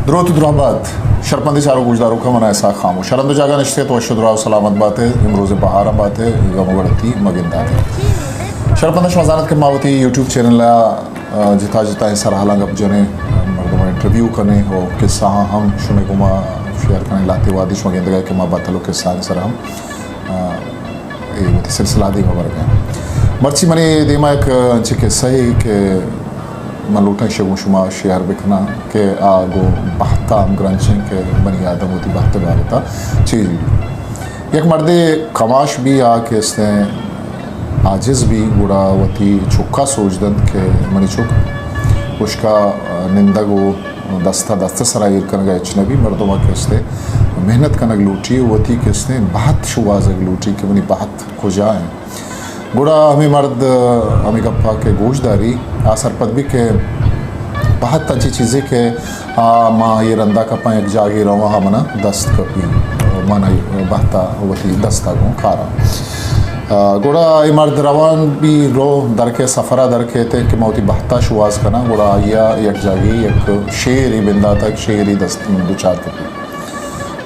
دروت و درہبات، شرپندیں چاروک گوشداروکاں، من اسحاق خاموش۔ ہر ہند و جاگہ نشتگ ات، وش و دراہ و سلامت بات ئے، امروز بہاراں بات ئے، غم و گڑتی مہ گندات ئے۔ شرپنداں، شما زانت کہ ما وتی یوٹیوب چینل ءَ، آ، جتا جتائیں سرحالاں گپ جنیں، مردماں انٹرویو کنیں و قصہاں ہم شمئے گوما شیئر کنیں۔ لہتے وہدی شما گندگ ءَ کہ ما بتل و قصہانی سرا ہم، آ، اے وتی سلسلہ دیما برگ ءَ۔ مرچی منی دیما یک انچیں قصہ ئے کہ من لوٹاں ایشی گوں شما شیئر بکناں کہ آ گوں بہت ءَ ہمگرنچ ایں کہ بنی آدم وتی بہت ءِ بابت ءَ چی۔ یک مردے کماش بی، آ کہ استیں عاجز بی، گڑا وتی چکا سوج دنت کہ منی چک، ہشکا نندگ و دستا دست سرا ایر کنگا ہچ نبی، مردما کہ استیں محنت کنگ لوٹی، وتی کہ استیں بہت شوہازگ لوٹی کہ منی بہت کجا ایں۔ گڑا ہمے مرد ہمے گپا کہ گوش داری، آ سرپد بی کہ بہت انچیں چیزے کہ آ، ما اے رندا کپاں، یک جاگے رواں، آ منا دست کپی، من اے بہتا وتی دستا گوں کاراں۔ آ، گڑا اے مرد روان بی، رو در کے، سفرا در کیت کہ ما وتی بہتا شوہاز کناں۔ گڑا آئیا یک جاگے یک شیرے بنداتا، یک شیرے دست دچار کپی۔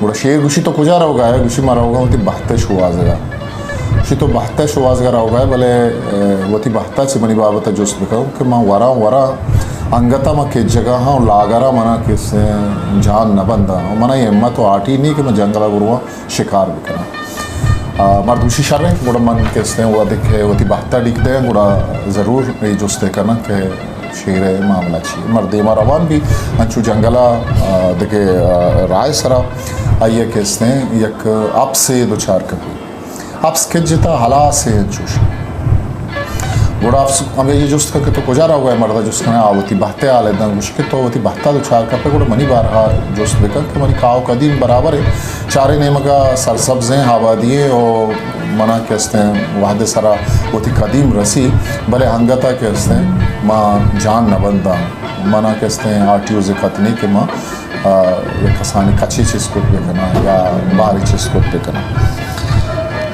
گڑا شیر گوشی، تو کجا روگا ئے؟ گوشی، من روگاں وتی بہت ءِ شوہازگا۔ گوشی، تو بہت ءِ شوہازگا روگا ئے، بلے، اے، وتی بہتا چہ منی بابت ءَ جست بکن کہ من وراں وراں انگتا من کجگا آں، لاگرا منا کسے جان نہ بنداں۔ منا اے ہمت و ہاٹی نی کہ من جنگلا برواں شکار بکناں۔ آ، مرد گوشی، شریں، گڑا من کسے وہدے کہ وتی بہتا ڈیک دیاں، گڑا ضرور اے جستے کناں کہ شیر ءِ معاملہ چی؟ مرد دیما روان بی، انچو جنگلا، آ، دگہ، آ، راہ سرا آئیا کہ استیں یک اپسے دچار کپی۔ اپس کجتا ہلاسے انچوش۔ گڑا اپس ہمے جست کن کہ تو کجا روگا ئے؟ مردا جست کن، آ وتی بہتے حال داں۔ گوشی کہ تو وتی بہتا دچار کپے، گڑا منی بارہا جست بکن کہ منی کاہ و قدیم برابر ایں، چاریں نیمگا سرسبزیں آبادی ایں و منا کہ استیں وہدے سرا وتی قدیم رسی، بلے انگتا کہ استیں ما جان نہ بنداں۔ منا کہ استیں ہاٹی و زکت نی کہ ما، آ، یک کسانی کچے چست کت بکناں یا باری چست کت بکناں۔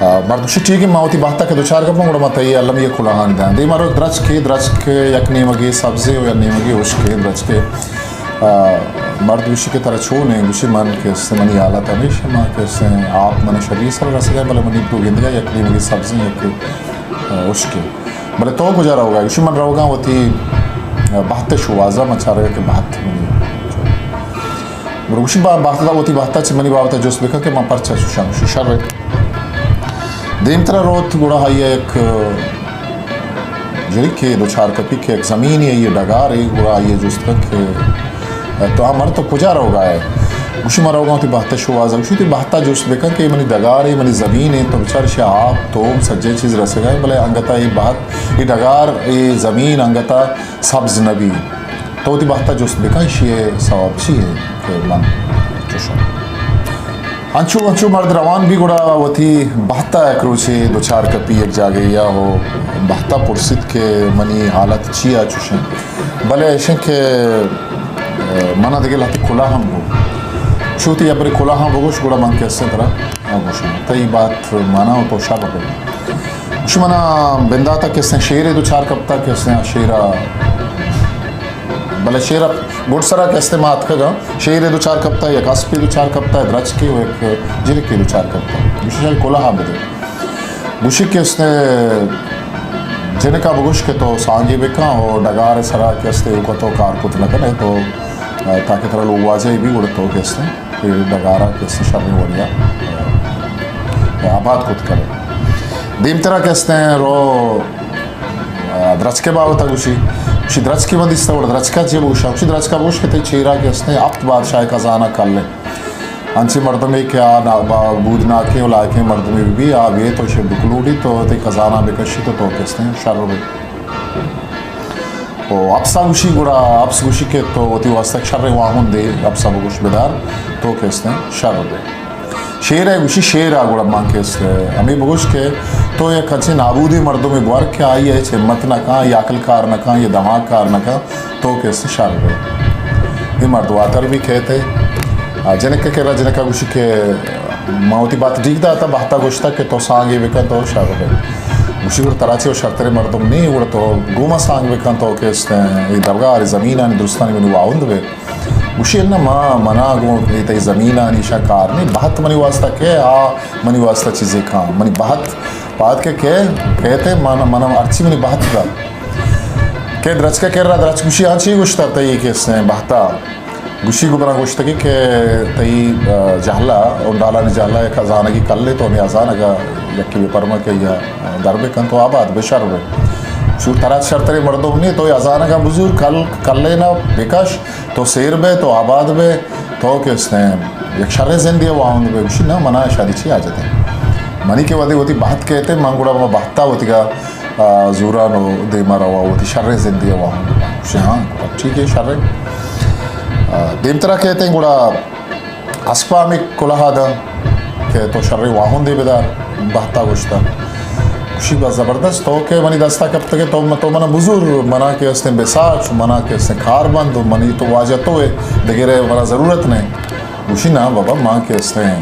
آ، مرد گوشی، ٹھیک ایں، ما وتی بہتا کہ دچار کپاں، گڑا ما تئی المی کلاہانی دیاں۔ دیما رو درچکے، درچک یک نیمگے سبزے و یک نیمگے ہشکے درچکے۔ آ، مرد گوشی کہ ترا چون ایں؟ گوشی، من کہ استیں منی حالت ہمیش ایں، ما کہ استیں آپ من شری سر رسگا، بلے منی تو گندگا یک نیمگے سبزیں، یک، آ، ہشکیں۔ بلے تو کجا روگا ئے؟ گوشی، من روگاں وتی، آ، بہت ءِ شوہازا، من چارگا کہ بہت منی۔ گڑا گوشی، با-، بہت ءَ وتی بہتا چہ منی بابت ءَ جست بکن کہ من پرچا چوشاں۔ گوشی، شر۔ دیمترا روت، گڑا آئیا یک جنکے دچار کپی کہ یک زمینے آئی ڈگارے، گڑا آئی جست کن کہ تو آ مرد تو کجا روگا ئے؟ گوشی، من روگاں وتی بہت ءِ شوہازا۔ گوشی، وتی بہتا جست بکن کہ اے منی ڈگارے، منی زمینے، تو بچار ایشی آپ، توم، سجہیں چیز رسگا ایں، بلے انگتا اے بہت، اے ڈگار، اے زمین انگتا سبز نبی۔ تو وتی بہتا جست بکن، ایشی ءِ سوب چی ایں کہ من چوشاں۔ انچو انچو مرد روان بی، گڑا وتی بہتا یک روچے دچار کپی یک جاگہے ءَ و بہتا پرسیت کہ منی حالت چی ءَ چوشیں؟ بلے ایشیں کہ، اے، منا دگہ لہتے کلاہاں بگو۔ گوشی، وتی ابرے کلاہاں بگوش، گڑا من کہ استیں ترا گوشاں۔ تئی بات ماناں و تو شر بئے۔ گوشی، منا بنداتا کہ استیں شیرے دچار کپتا کہ استیں آ شیرا بلے شیر ءَ گڈسرا کہ استیں ما اتکگاں، شیرے دچار کپتا، یک اسپے دچار کپتا، درچکے و یک جنکے دچار کپتا۔ گوشی، شاید کلاہاں بدے۔ گوشی کہ استیں جنکا بگوش کہ تو سانگے بکن و ڈگار سرا کہ استیں اوکا تو کار کت نہ کنے تو، تاکہ ترا لوگ واجہ بی گڑا تو کہ استیں اے ڈگارا کہ استیں شریں وڑیا آباد کت کنے۔ دیمترا کہ استیں رو آ، درچکے بابت ءَ گوشی، گوشی، درچکے من دیستا، گڑا درچکا چے بگوشاں؟ گوشی، درچکا بگوش کہ تئی چیرا کہ استیں ہپت بادشاہ خزانہ کل ایں۔ انچیں مردمے کہ آ نا-، با-، بودناکیں و لائقیں مردمے بہ بی، آ بیت و شے بکلوڑی تو تئی خزانہ بکشی تو تو کہ استیں شر بئے۔ او اپسا گوشی، گڑا اپس گوشی کہ تو وتی واسطہ شریں واہندے، اپسا بگوش بدار، تو کہ استیں شر بئے۔ شیر ءَ گوشی، شیر ءَ گڑا من کہ است، ہمے بگوش کہ تو یک انچیں نابودیں مردمے بور کہ آئی ءَ ہچ ہمت نہ کن، آئی عقل کار نہ کن، آئی دماغ کار نہ کن، تو کہ است شر بئے۔ اے مرد واتر بی کئیت۔ آ، جنک ءِ کرا، جنک ءَ گوشی کہ من وتی بات ڈیک داتا، بہتا گوشتا کہ تو سانگے بکن تو شر بئے۔ گوشی گڑا ترا چے و شرتریں مردم نی، گڑا تو گوما سانگ بکن، تو کہ است اے دبگا آرے زمینانی درستانی منی واہند بئے۔ گوشی، نہ، ما، منا گوں اے تئی زمینانی شا کار نہیں، بہت منی واسطہ کہ آ منی واسطہ چیزے کاں، منی بہت پاد کہ کہ کہتے من، من ہرچی منی بہت دا۔ کہ درچکا کرا درچک گوشی، ہاں چی گوشتا تئی کہ اس نے بہتا؟ گوشی گو منا گوشتگی کہ تئی، آ، جہلا، اور ڈالانی جہلا ایک ازانگی کلے تو ہمیں ازانگا یکی بے پرما کہ یا در بکن تو آباد بے شر بے۔ شو ترا شرترے مردم نہیں تو ازانگا بزور کل، کلے نہ بکش تو سیر بے تو آباد بے تو کہ اس نے یک شریں زندے واہند بے۔ گوشی، نہ، منا شادی چی حاجت ہے؟ منی کہ وتی، وتی بہت کہتے، من گڑا ما بہتا وتی کا آ، زوران و دیما روا وتی شریں زندے واہند۔ گوشی، ہاں، ٹھیک ہے، شریں۔ آ، دیمترا کہتے ہیں، گڑا اسپا ہمیں کلاہ دا کہ تو شریں واہندے بدار، بہتا گوشتا۔ گوشی، بس زبردست، تو کہ منی دستا کپتگے، تو، تو منا بزور، منا کہ استیں بساچ، منا کہ استیں کار بند، منی تو واجہ تو ہے، دگرے منا ضرورت نہیں۔ گوشی، نا بابا، ما کہ استیں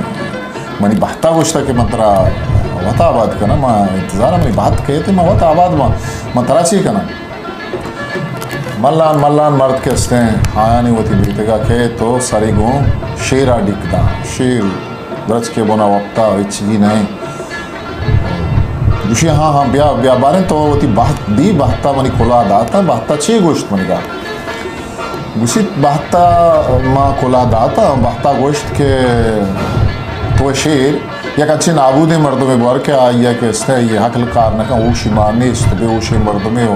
منی بہتا گوشتا کہ من ترا وت آباد کناں، ما انتظار منی بہت کہتے، ما وت آباد ما، من ترا چی کناں؟ ملان، ملان مرد کہ استیں، آیانی وتی بیتگا کہ تو سری گوں شیرا ڈیک داں، شیر درچکے بنا وپتا ہچ بھی نہیں۔ گوشی، ہاں، ہاں، بیا، بیا باریں تو وتی بہت دی، بہتا منی کلا داتا، بہتا چی گوشت منی گا؟ گوشیت، بہتا ما کلا داتا، بہتا گوشت کہ تو شیر یک انچیں نابودیں مردمے بور کہ آئی ء کہ است ء یہ عقل کار نہ کن، ہوشی مان نیست، بے ہوشیں مردمے و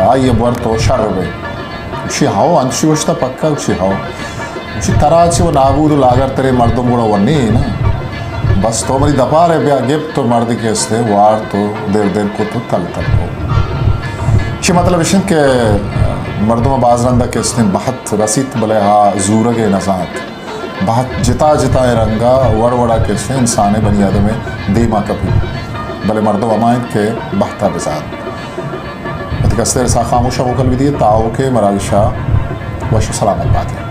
آئی ء بور تو شر بے۔ گوشی، ہو، انچی گوشتا پکا؟ گوشی، ہو۔ گوشی، ترا چہ و نابود و لاگر تریں مردم گڑا و نی نا۔ بس تو منی دپار ء بیا گپت و مردے کہ است ء وارت و در در کت و تل تل کو۔ چہ مطلب اش انت کہ مردم باز رندا کہ است انت بہت رسیت بلے ہا زورگ ء نزانت۔ بہت جتا جتا ء رنگا وڑ وڑا کہ است انت انسان ء بنی آدم ء دیما کپیت۔ بلے مردم ہما انت کہ بہتا بزانت۔ وتی کستر سا خاموشا موکل بدیے، تاؤ کہ مراگشا وش و سلامت باتیں۔